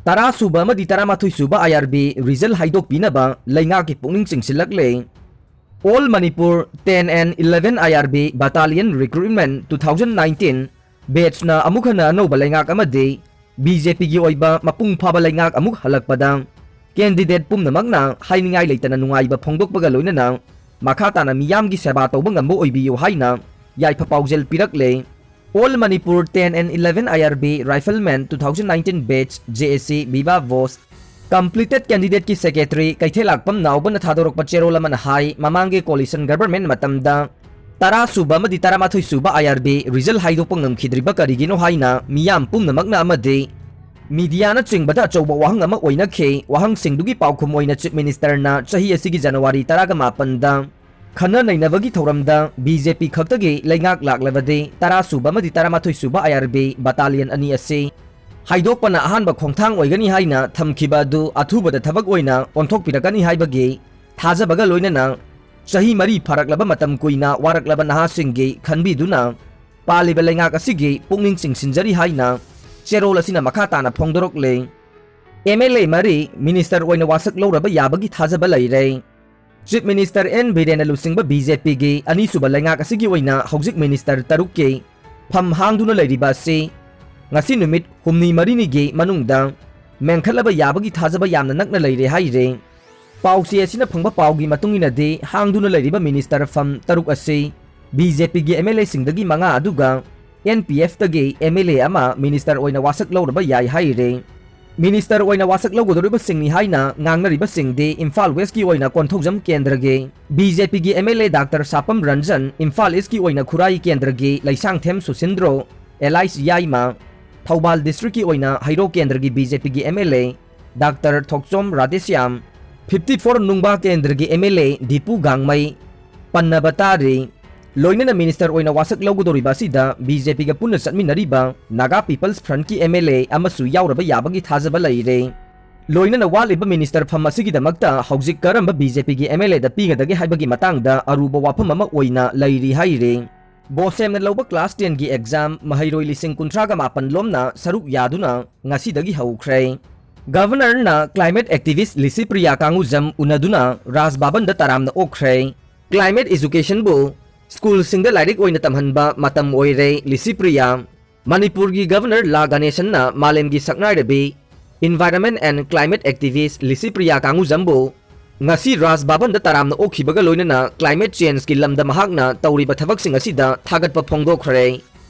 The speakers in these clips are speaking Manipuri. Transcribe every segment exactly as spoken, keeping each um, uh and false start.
ꯇꯔꯥ ꯁꯨꯕ ꯑꯃꯗꯤ ꯇꯔꯥꯃꯥꯊꯣꯏ ꯁꯨꯕ I R B result ꯍꯥꯏꯗꯣꯛꯄꯤꯅꯕ ꯂꯩꯉꯥꯛꯀꯤ ꯄꯨꯛꯅꯤꯡ ꯆꯤꯡꯁꯤꯜꯂꯛꯂꯦ꯫ All Manipur ten and eleven I R B Battalion Recruitment two thousand nineteen batchꯅ ꯑꯃꯨꯛ ꯍꯟꯅ ꯑꯅꯧꯕ ꯂꯩꯉꯥꯛ ꯑꯃꯗꯤ B J Pꯒꯤ ꯑꯣꯏꯕ ꯃꯄꯨꯡ ꯐꯥꯕ ꯂꯩꯉꯥꯛ ꯑꯃꯨꯛ ꯍꯜꯂꯛꯄꯗ candidate ꯄꯨꯝꯅꯃꯛꯅ ꯍꯥꯏꯅꯤꯡꯉꯥꯏ ꯂꯩꯇꯅ ꯅꯨꯡꯉꯥꯏꯕ ꯐꯣꯡꯗꯣꯛꯄꯒ ꯂꯣꯏꯅꯅ ꯃꯈꯥ ꯇꯥꯅ ꯃꯤꯌꯥꯝꯒꯤ ꯁꯦꯕꯥ ꯇꯧꯕ ꯉꯝꯕ ꯑꯣꯏꯕꯤꯌꯨ ꯍꯥꯏꯅ ꯌꯥꯏꯐ ꯄꯥꯎꯖꯦꯜ ꯄꯤꯔꯛꯂꯦ꯫ All Manipur ten and eleven I R B Rifleman two thousand nineteen batch J A C Viva Voce completed candidateꯀꯤ secretary ꯀꯩꯊꯦꯜꯂꯥꯛꯄꯝ ꯅꯥꯎꯕꯅ ꯊꯥꯗꯣꯔꯛꯄ ꯆꯦꯔꯣꯜ ꯑꯃꯅ ꯍꯥꯏ, ꯃꯃꯥꯡꯒꯤ coalition government ꯃꯇꯝꯗ ꯇꯔꯥ ꯁꯨꯕ ꯑꯃꯗꯤ ꯇꯔꯥꯃꯥꯊꯣꯏ ꯁꯨꯕ I R B result ꯍꯥꯏꯗꯣꯛꯄ ꯉꯝꯈꯤꯗ꯭ꯔꯤꯕ ꯀꯔꯤꯒꯤꯅꯣ ꯍꯥꯏꯅ ꯃꯤꯌꯥꯝ ꯄꯨꯝꯅꯃꯛꯅ ꯑꯃꯗꯤ mediaꯅ ꯆꯤꯡꯕꯗ ꯑꯆꯧꯕ ꯋꯥꯍꯪ ꯑꯃ ꯑꯣꯏꯅꯈꯤ꯫ ꯋꯥꯍꯪꯁꯤꯡꯗꯨꯒꯤ ꯄꯥꯎꯈꯨꯝ ꯑꯣꯏꯅ Chief Ministerꯅ ꯆꯍꯤ ꯑꯁꯤꯒꯤ January ꯇꯔꯥꯒ ꯃꯥꯄꯟꯗ ꯈꯟꯅ ꯅꯩꯅꯕꯒꯤ ꯊꯧꯔꯝꯗ B J P ꯈꯛꯇꯒꯤ ꯂꯩꯉꯥꯛ ꯂꯥꯛꯂꯕꯗꯤ ꯇꯔꯥ ꯁꯨꯕ ꯑꯃꯗꯤ ꯇꯔꯥꯃꯥꯊꯣꯏ ꯁꯨꯕ I R B Battalion ꯑꯅꯤ ꯑꯁꯤ ꯍꯥꯏꯗꯣꯛꯄꯅ ꯑꯍꯥꯟꯕ ꯈꯣꯡꯊꯥꯡ ꯑꯣꯏꯒꯅꯤ ꯍꯥꯏꯅ ꯊꯝꯈꯤꯕ ꯑꯗꯨ ꯑꯊꯨꯕꯗ ꯊꯕꯛ ꯑꯣꯏꯅ ꯑꯣꯟꯊꯣꯛꯄꯤꯔꯛꯀꯅꯤ ꯍꯥꯏꯕꯒꯤ ꯊꯥꯖꯕꯒ ꯂꯣꯏꯅꯅ ꯆꯍꯤ ꯃꯔꯤ ꯐꯥꯔꯛꯂꯕ ꯃꯇꯝ ꯀꯨꯏꯅ ꯋꯥꯔꯛꯂꯕ ꯅꯍꯥꯁꯤꯡꯒꯤ ꯈꯟꯕꯤꯗꯨꯅ ꯄꯥꯜꯂꯤꯕ ꯂꯩꯉꯥꯛ ꯑꯁꯤꯒꯤ ꯄꯨꯛꯅꯤꯡ ꯆꯤꯡꯁꯤꯟꯖꯔꯤ ꯍꯥꯏꯅ ꯆꯦꯔꯣꯜ ꯑꯁꯤꯅ ꯃꯈꯥ ꯇꯥꯅ ꯐꯣꯡꯗꯣꯔꯛꯂꯤ꯫ M L A ꯃꯔꯤ minister ꯑꯣꯏꯅ ꯋꯥꯁꯛ ꯂꯧꯔꯕ ꯌꯥꯕꯒꯤ ꯊꯥꯖꯕ ꯂꯩꯔꯦ꯫ Chief Minister N Birenꯅ ꯂꯨꯆꯤꯡꯕ B J Pꯒꯤ ꯑꯅꯤꯁꯨꯕ ꯂꯩꯉꯥꯛ ꯑꯁꯤꯒꯤ ꯑꯣꯏꯅ ꯍꯧꯖꯤꯛ minister ꯇꯔꯨꯛꯀꯤ ꯐꯝ ꯍꯥꯡꯗꯨꯅ ꯂꯩꯔꯤꯕ ꯑꯁꯤ ꯉꯁꯤ ꯅꯨꯃꯤꯠ ꯍꯨꯝꯅꯤ ꯃꯔꯤꯅꯤꯒꯤ ꯃꯅꯨꯡꯗ ꯃꯦꯟꯈꯠꯂꯕ ꯌꯥꯕꯒꯤ ꯊꯥꯖꯕ ꯌꯥꯝꯅ ꯅꯛꯅ ꯂꯩꯔꯦ ꯍꯥꯏꯔꯦ꯫ ꯄꯥꯎꯆꯦ ꯑꯁꯤꯅ ꯐꯪꯕ ꯄꯥꯎꯒꯤ ꯃꯇꯨꯡ ꯏꯟꯅꯗꯤ, ꯍꯥꯡꯗꯨꯅ ꯂꯩꯔꯤꯕ minister ꯐꯝ ꯇꯔꯨꯛ ꯑꯁꯤ B J Pꯒꯤ M L Aꯁꯤꯡꯗꯒꯤ ꯃꯉꯥ ꯑꯗꯨꯒ N P Fꯇꯒꯤ M L A ꯑꯃ minister ꯑꯣꯏꯅ ꯋꯥꯁꯛ ꯂꯧꯔꯕ ꯌꯥꯏ ꯍꯥꯏꯔꯦ꯫ Minister ꯑꯣꯏꯅ ꯋꯥꯁꯛ ꯂꯧꯒꯗꯧꯔꯤꯕꯁꯤꯡꯅꯤ ꯍꯥꯏꯅ ꯉꯥꯡꯅꯔꯤꯕꯁꯤꯡꯗꯤ ꯏꯝꯐꯥꯜ Westꯀꯤ ꯑꯣꯏꯅ ꯀꯣꯟꯊꯧꯖꯝ ꯀꯦꯟꯗ꯭ꯔꯒꯤ B J Pꯒꯤ M L A Doctor ꯁꯥꯄꯝ Ranjan, Imphal Eastꯀꯤ ꯑꯣꯏꯅ ꯈꯨꯔꯥꯏ ꯀꯦꯟꯗ꯭ꯔꯒꯤ ꯂꯩꯁꯥꯡꯊꯦꯝ ꯁꯨꯁꯤꯟꯗ꯭ꯔꯣ, ꯑꯦꯂꯥꯏꯁ ꯌꯥꯏꯃ, ꯊꯧꯕꯥꯜ districtꯀꯤ ꯑꯣꯏꯅ ꯍꯩꯔꯣꯛ ꯀꯦꯟꯗ꯭ꯔꯒꯤ B J Pꯒꯤ M L A Doctor Thokchom Radheshyam, fifty four ꯅꯨꯡꯕꯥ ꯀꯦꯟꯗ꯭ꯔꯒꯤ M L A ꯗꯤꯄꯨ ꯒꯥꯡꯃꯩ ꯄꯟꯅꯕ ꯇꯥꯔꯤ꯫ ꯂꯣꯏꯅꯅ minister ꯑꯣꯏꯅ ꯋꯥꯁꯛ ꯂꯧꯒꯗꯧꯔꯤꯕ ꯑꯁꯤꯗ B J Pꯒ ꯄꯨꯟꯅ ꯆꯠꯃꯤꯟꯅꯔꯤꯕ Naga People's Frontꯀꯤ M L A ꯑꯃꯁꯨ ꯌꯥꯎꯔꯕ ꯌꯥꯕꯒꯤ ꯊꯥꯖꯕ ꯂꯩꯔꯦ꯫ ꯂꯣꯏꯅꯅ ꯋꯥꯠꯂꯤꯕ minister ꯐꯝ ꯑꯁꯤꯒꯤꯗꯃꯛꯇ ꯍꯧꯖꯤꯛ ꯀꯔꯝꯕ B J Pꯒꯤ M L Aꯗ ꯄꯤꯒꯗꯒꯦ ꯍꯥꯏꯕꯒꯤ ꯃꯇꯥꯡꯗ ꯑꯔꯨꯕ ꯋꯥꯐꯝ ꯑꯃ ꯑꯣꯏꯅ ꯂꯩꯔꯤ ꯍꯥꯏꯔꯤ꯫ ꯕꯣꯁꯦꯝꯅ ꯂꯧꯕ class tenꯒꯤ exam ꯃꯍꯩꯔꯣꯏ ꯂꯤꯁꯤꯡ ꯀꯨꯟꯊ꯭ꯔꯥꯒ ꯃꯥꯄꯟ ꯂꯣꯝꯅ ꯁꯔꯨꯛ ꯌꯥꯗꯨꯅ ꯉꯁꯤꯗꯒꯤ ꯍꯧꯈ꯭ꯔꯦ꯫ Governorꯅ climate activist ꯂꯤꯁꯤꯄ꯭ꯔꯤꯌꯥ ꯀꯥꯡꯉꯨꯖꯝ ꯎꯅꯗꯨꯅ ꯔꯥꯖ ꯚꯕꯟꯗ ꯇꯔꯥꯝꯅ ꯑꯣꯛꯈ꯭ꯔꯦ꯫ Climate educationꯕꯨ ꯁ꯭ꯀꯨꯜꯁꯤꯡꯗ ꯂꯥꯏꯔꯤꯛ ꯑꯣꯏꯅ ꯇꯝꯍꯟꯕ ꯃꯇꯝ ꯑꯣꯏꯔꯦ ꯂꯤꯁꯤꯄ꯭ꯔꯤꯌꯥ꯫ ꯃꯅꯤꯄꯨꯔꯒꯤ Governor ꯂꯥ ꯒꯅꯦꯁꯟꯅ ꯃꯥꯂꯦꯝꯒꯤ ꯁꯛꯅꯥꯏꯔꯕꯤ Environment and Climate Activist Licypriya ꯀꯥꯡꯉꯨꯖꯝꯕꯨ ꯉꯁꯤ ꯔꯥꯖ ꯚꯕꯟꯗ ꯇꯔꯥꯝꯅ ꯑꯣꯛꯈꯤꯕꯒ ꯂꯣꯏꯅꯅ climate changeꯀꯤ ꯂꯝꯗ ꯃꯍꯥꯛꯅ ꯇꯧꯔꯤꯕ ꯊꯕꯛꯁꯤꯡ ꯑꯁꯤꯗ ꯊꯥꯒꯠꯄ ꯐꯣꯡꯗꯣꯛꯈ꯭ꯔꯦ꯫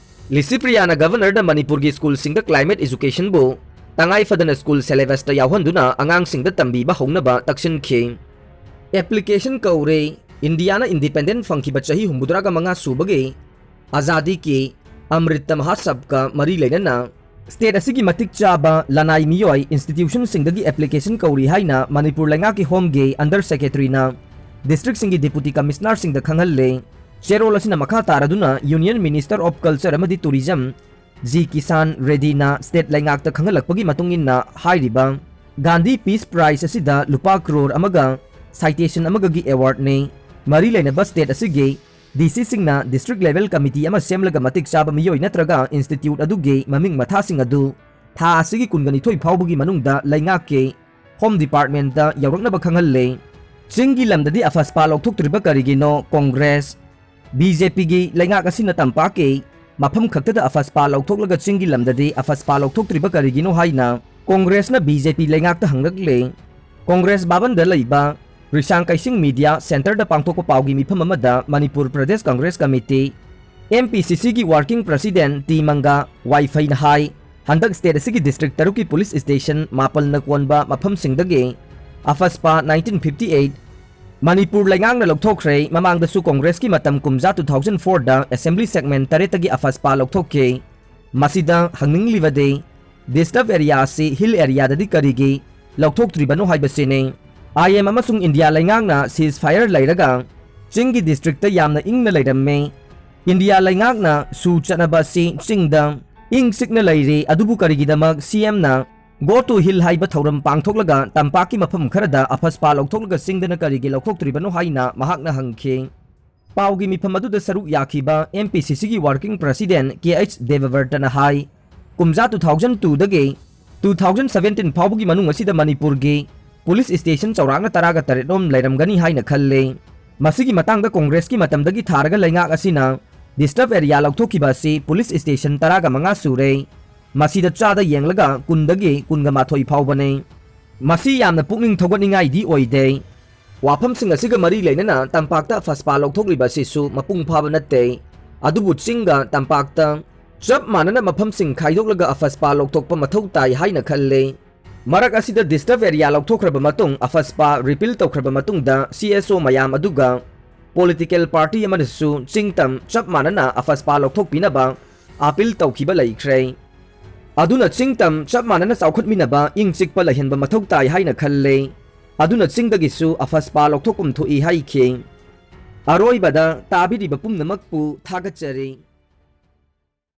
ꯂꯤꯁꯤꯄ꯭ꯔꯤꯌꯥꯅ Governorꯗ ꯃꯅꯤꯄꯨꯔꯒꯤ ꯁ꯭ꯀꯨꯜꯁꯤꯡꯗ climate educationꯕꯨ ꯇꯉꯥꯏ ꯐꯗꯅ ꯁ꯭ꯀꯨꯜ syllabusꯇ ꯌꯥꯎꯍꯟꯗꯨꯅ ꯑꯉꯥꯡꯁꯤꯡꯗ ꯇꯝꯕꯤꯕ ꯍꯧꯅꯕ ꯇꯛꯁꯤꯟꯈꯤ꯫ Application ꯀꯧꯔꯦ꯫ ꯏꯟꯗꯤꯌꯥꯅ independent ꯐꯪꯈꯤꯕ ꯆꯍꯤ ꯍꯨꯝꯐꯨꯇꯔꯥꯒ ꯃꯉꯥ ꯁꯨꯕꯒꯤ ꯑꯖꯥꯗꯤ ꯀꯤ ꯑꯃ꯭ꯔꯤꯇ ꯃꯍꯥꯁꯕꯀ ꯃꯔꯤ ꯂꯩꯅꯅ state ꯑꯁꯤꯒꯤ ꯃꯇꯤꯛ ꯆꯥꯕ ꯂꯅꯥꯏ ꯃꯤꯑꯣꯏ institutionꯁꯤꯡꯗꯒꯤ application ꯀꯧꯔꯤ ꯍꯥꯏꯅ ꯃꯅꯤꯄꯨꯔ ꯂꯩꯉꯥꯛꯀꯤ Homeꯒꯤ Under Secretaryꯅ districtꯁꯤꯡꯒꯤ Deputy Commissionerꯁꯤꯡꯗ ꯈꯪꯍꯜꯂꯦ꯫ ꯆꯦꯔꯣꯜ ꯑꯁꯤꯅ ꯃꯈꯥ ꯇꯥꯔꯗꯨꯅ Union Minister of Culture ꯑꯃꯗꯤ Tourism ꯖꯤ ꯀꯤꯁꯥꯟ ꯔꯦꯗꯤꯅ state ꯂꯩꯉꯥꯛꯇ ꯈꯪꯍꯜꯂꯛꯄꯒꯤ ꯃꯇꯨꯡ ꯏꯟꯅ ꯍꯥꯏꯔꯤꯕ ꯒꯥꯟꯙꯤ Peace Prize ꯑꯁꯤꯗ ꯂꯨꯄꯥ ꯀ꯭ꯔꯣꯔ ꯑꯃꯒ citation ꯑꯃꯒꯒꯤ awardꯅꯤ꯫ ꯃꯔꯤ ꯂꯩꯅꯕ state ꯑꯁꯤꯒꯤ DCꯁꯤꯡꯅ district level committee ꯑꯃ ꯁꯦꯝꯂꯒ ꯃꯇꯤꯛ ꯆꯥꯕ ꯃꯤꯑꯣꯏ ꯅꯠꯇ꯭ꯔꯒ institute ꯑꯗꯨꯒꯤ ꯃꯃꯤꯡ ꯃꯊꯥꯁꯤꯡ ꯑꯗꯨ ꯊꯥ ꯑꯁꯤꯒꯤ ꯀꯨꯟꯒ ꯅꯤꯊꯣꯏ ꯐꯥꯎꯕꯒꯤ ꯃꯅꯨꯡꯗ ꯂꯩꯉꯥꯛꯀꯤ Home Departmentꯇ ꯌꯧꯔꯛꯅꯕ ꯈꯪꯍꯜꯂꯦ꯫ ꯆꯤꯡꯒꯤ ꯂꯝꯗꯗꯤ ꯑꯐꯁꯄꯥ ꯂꯧꯊꯣꯛꯇ꯭ꯔꯤꯕ ꯀꯔꯤꯒꯤꯅꯣ? ꯀꯣꯡꯒ꯭ꯔꯦꯁ꯫ BJPꯒꯤ ꯂꯩꯉꯥꯛ ꯑꯁꯤꯅ ꯇꯝꯄꯥꯛꯀꯤ ꯃꯐꯝ ꯈꯛꯇꯗ ꯑꯐꯁꯄꯥ ꯂꯧꯊꯣꯛꯂꯒ ꯆꯤꯡꯒꯤ ꯂꯝꯗꯗꯤ ꯑꯐꯁꯄꯥ ꯂꯧꯊꯣꯛꯇ꯭ꯔꯤꯕ ꯀꯔꯤꯒꯤꯅꯣ ꯍꯥꯏꯅ ꯀꯣꯡꯒ꯭ꯔꯦꯁꯅ BJP ꯂꯩꯉꯥꯛꯇ ꯍꯪꯂꯛꯂꯦ꯫ ꯀꯣꯡꯒ꯭ꯔꯦꯁ ꯚꯕꯟꯗ ꯂꯩꯕ ꯔꯤꯁꯥꯡ ꯀꯩꯁꯤꯡ Media Centreꯗ ꯄꯥꯡꯊꯣꯛꯄ ꯄꯥꯎꯒꯤ ꯃꯤꯐꯝ ꯑꯃꯗ ꯃꯅꯤꯄꯨꯔ ꯄ꯭ꯔꯗꯦꯁ ꯀꯪꯒ꯭ꯔꯦꯁ ꯀꯃꯤꯇꯤ, MPCCꯒꯤ Working President ꯇꯤ ꯃꯪꯒꯥ ꯋꯥꯏꯐꯩꯅ ꯍꯥꯏ, ꯍꯟꯗꯛ state ꯑꯁꯤꯒꯤ district ꯇꯔꯨꯛꯀꯤ police station ꯃꯥꯄꯜꯅ ꯀꯣꯟꯕ ꯃꯐꯝꯁꯤꯡꯗꯒꯤ ꯑꯐꯁꯄꯥ nineteen fifty eight ꯃꯅꯤꯄꯨꯔ ꯂꯩꯉꯥꯛꯅ ꯂꯧꯊꯣꯛꯈ꯭ꯔꯦ꯫ ꯃꯃꯥꯡꯗꯁꯨ ꯀꯣꯡꯒ꯭ꯔꯦꯁꯀꯤ ꯃꯇꯝ ꯀꯨꯝꯖꯥ two thousand fourꯗ assembly segment ꯇꯔꯦꯠꯇꯒꯤ ꯑꯐꯁꯄꯥ ꯂꯧꯊꯣꯛꯈꯤ꯫ ꯃꯁꯤꯗ ꯍꯪꯅꯤꯡꯂꯤꯕꯗꯤ, disturb area ꯑꯁꯤ hill areaꯗꯗꯤ ꯀꯔꯤꯒꯤ ꯂꯧꯊꯣꯛꯇ꯭ꯔꯤꯕꯅꯣ ꯍꯥꯏꯕꯁꯤꯅꯤ꯫ IM ꯑꯃꯁꯨꯡ ꯏꯟꯗꯤꯌꯥ ꯂꯩꯉꯥꯛꯅ ceasefire ꯂꯩꯔꯒ ꯆꯤꯡꯒꯤ districtꯇ ꯌꯥꯝꯅ ꯏꯪꯅ ꯂꯩꯔꯝꯃꯤ꯫ ꯏꯟꯗꯤꯌꯥ ꯂꯩꯉꯥꯛꯅ ꯁꯨ ꯆꯠꯅꯕ ꯑꯁꯤ ꯆꯤꯡꯗ ꯏꯪ ꯆꯤꯛꯅ ꯂꯩꯔꯤ, ꯑꯗꯨꯕꯨ ꯀꯔꯤꯒꯤꯗꯃꯛ CMꯅ Go to Hill ꯍꯥꯏꯕ ꯊꯧꯔꯝ ꯄꯥꯡꯊꯣꯛꯂꯒ ꯇꯝꯄꯥꯛꯀꯤ ꯃꯐꯝ ꯈꯔꯗ ꯑꯐꯁꯄꯥ ꯂꯧꯊꯣꯛꯂꯒ ꯆꯤꯡꯗꯅ ꯀꯔꯤꯒꯤ ꯂꯧꯊꯣꯛꯇ꯭ꯔꯤꯕꯅꯣ ꯍꯥꯏꯅ ꯃꯍꯥꯛꯅ ꯍꯪꯈꯤ꯫ ꯄꯥꯎꯒꯤ ꯃꯤꯐꯝ ꯑꯗꯨꯗ ꯁꯔꯨꯛ ꯌꯥꯈꯤꯕ MPCCꯒꯤ Working President ꯀꯦ ꯑꯩꯆ ꯗꯦꯕꯕ꯭ꯔꯇꯅ ꯍꯥꯏ, ꯀꯨꯝꯖꯥ two thousand twoꯗꯒꯤ ꯇꯨ ꯊꯥꯎꯖꯟ ꯁꯕꯦꯟꯇꯤꯟ ꯐꯥꯎꯕꯒꯤ ꯃꯅꯨꯡ ꯑꯁꯤꯗ ꯃꯅꯤꯄꯨꯔꯒꯤ ꯄꯨꯂꯤꯁ ꯁ꯭ꯇꯦꯁꯟ ꯆꯥꯎꯔꯥꯛꯅ ꯇꯔꯥꯒ ꯇꯔꯦꯠ ꯔꯣꯝ ꯂꯩꯔꯝꯒꯅꯤ ꯍꯥꯏꯅ ꯈꯜꯂꯤ꯫ ꯃꯁꯤꯒꯤ ꯃꯇꯥꯡꯗ ꯀꯣꯡꯒ꯭ꯔꯦꯁꯀꯤ ꯃꯇꯝꯗꯒꯤ ꯊꯥꯔꯒ ꯂꯩꯉꯥꯛ ꯑꯁꯤꯅ ꯗꯤꯁꯇꯔꯕ ꯑꯦꯔꯤꯌꯥ ꯂꯧꯊꯣꯛꯈꯤꯕ ꯑꯁꯤ ꯄꯨꯂꯤꯁ ꯁ꯭ꯇꯦꯁꯟ ꯇꯔꯥꯒ ꯃꯉꯥ ꯁꯨꯔꯦ꯫ ꯃꯁꯤꯗ ꯆꯥꯗ ꯌꯦꯡꯂꯒ ꯀꯨꯟꯗꯒꯤ ꯀꯨꯟꯒ ꯃꯥꯊꯣꯏ ꯐꯥꯎꯕꯅꯤ꯫ ꯃꯁꯤ ꯌꯥꯝꯅ ꯄꯨꯛꯅꯤꯡ ꯊꯧꯒꯠꯅꯤꯡꯉꯥꯏꯗꯤ ꯑꯣꯏꯗꯦ꯫ ꯋꯥꯐꯝꯁꯤꯡ ꯑꯁꯤꯒ ꯃꯔꯤ ꯂꯩꯅꯅ ꯇꯝꯄꯥꯛꯇ ꯑꯐꯁꯄꯥ ꯂꯧꯊꯣꯛꯂꯤꯕ ꯑꯁꯤꯁꯨ ꯃꯄꯨꯡ ꯐꯥꯕ ꯅꯠꯇꯦ꯫ ꯑꯗꯨꯕꯨ ꯆꯤꯡꯒ ꯇꯝꯄꯥꯛꯇ ꯆꯞ ꯃꯥꯟꯅꯅ ꯃꯐꯝꯁꯤꯡ ꯈꯥꯏꯗꯣꯛꯂꯒ ꯑꯐꯁꯄꯥ ꯂꯧꯊꯣꯛꯄ ꯃꯊꯧ ꯇꯥꯏ ꯍꯥꯏꯅ ꯈꯜꯂꯤ꯫ ꯃꯔꯛ ꯑꯁꯤꯗ ꯗꯤꯁꯇꯔꯕ ꯑꯦꯔꯤꯌꯥ ꯂꯧꯊꯣꯛꯈ꯭ꯔꯕ ꯃꯇꯨꯡ, ꯑꯐꯁꯄꯥ ꯔꯤꯄꯤꯜ ꯇꯧꯈ꯭ꯔꯕ ꯃꯇꯨꯡꯗ, ꯁꯤ ꯑꯦꯁ ꯑꯣ ꯃꯌꯥꯝ ꯑꯗꯨꯒ ꯄꯣꯂꯤꯇꯤꯀꯦꯜ ꯄꯥꯔꯇꯤ ꯑꯃꯅꯁꯨ ꯆꯤꯡ ꯇꯝ ꯆꯞ ꯃꯥꯟꯅꯅ ꯑꯐꯁꯄꯥ ꯂꯧꯊꯣꯛꯄꯤꯅꯕ ꯑꯥꯄꯤꯜ ꯇꯧꯈꯤꯕ ꯂꯩꯈ꯭ꯔꯦ꯫ ꯑꯗꯨꯅ ꯆꯤꯡ ꯇꯝ ꯆꯞ ꯃꯥꯟꯅꯅ ꯆꯥꯎꯈꯠꯃꯤꯟꯅꯕ ꯏꯪ ꯆꯤꯛꯄ ꯂꯩꯍꯟꯕ ꯃꯊꯧ ꯇꯥꯏ ꯍꯥꯏꯅ ꯈꯜꯂꯦ꯫ ꯑꯗꯨꯅ ꯆꯤꯡꯗꯒꯤꯁꯨ ꯑꯐꯁꯄꯥ ꯂꯧꯊꯣꯛꯐꯝ ꯊꯣꯛꯏ ꯍꯥꯏꯈꯤ꯫ ꯑꯔꯣꯏꯕꯗ ꯇꯥꯕꯤꯔꯤꯕ ꯄꯨꯝꯅꯃꯛꯄꯨ ꯊꯥꯒꯠꯆꯔꯤ꯫